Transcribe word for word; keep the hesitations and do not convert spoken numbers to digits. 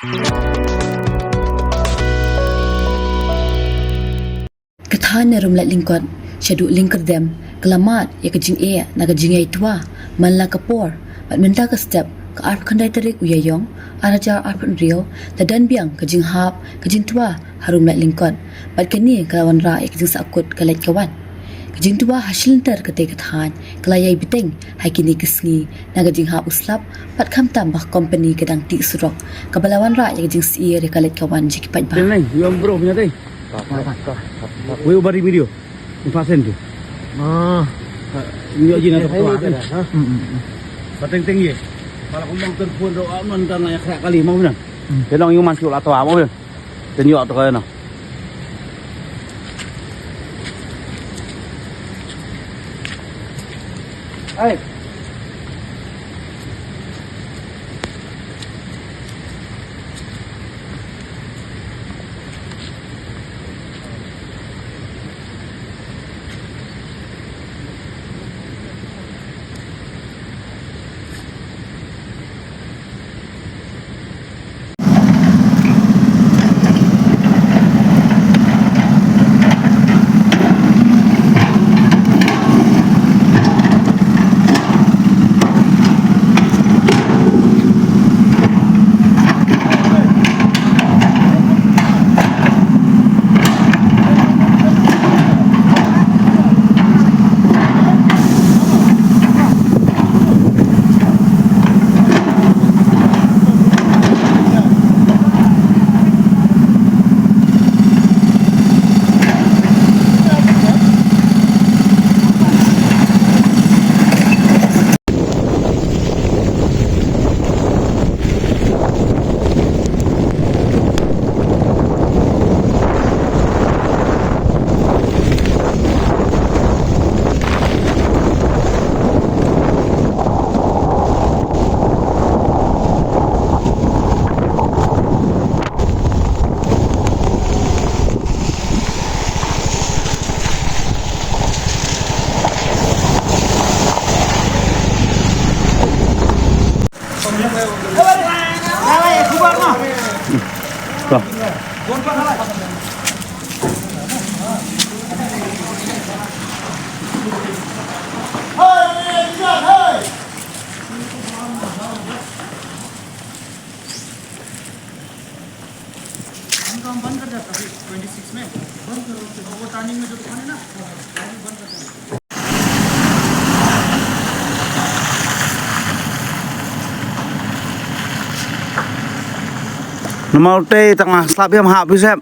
Ka thaiñ na Rumlait Lyngkot, shaduh Lyngkyrdem, ka la mad ïa ka jingeh na ka jingïai twa man la ka por, bad mynta ka step, ka arphew khyndai tarik u Ïaïong, ar hajar arphew hynriew, la don biang ka jinghap ka jingtwa ha Rumlait Lyngkot, bad kane ka la wanrah ïa ka jingsahkut ka leit ka wan. Ka jingtwa ha shilynter katei ka thaiñ ka la ïai bteng ha kine ki sngi na ka jinghap u slap, bad khamtam ba ka kompani ka dang tih surok kaba la wanrah ïa ka jingsyier ïa ka leit ka wan jong ki paidbah. Teng neng, ïa bro punya teng. Wei u bari video. Ni pasen tu. Ah. Ni ïa jin na tu. Pateng teng ye. Pala kumbang telefon do aman dan la ïa krak kali mau bilang. Te nong ïu man shu la twa mau bilang. Te ni ïa tu kali na. Ai. हम काम बंद कर देता फिर ट्वेंटी सिक्स में। बंद करो, वो टर्निंग में जो दुकान है ना, वो बंद कर देंगे। Namar utei tang la slap ïa ma hap ïa sep.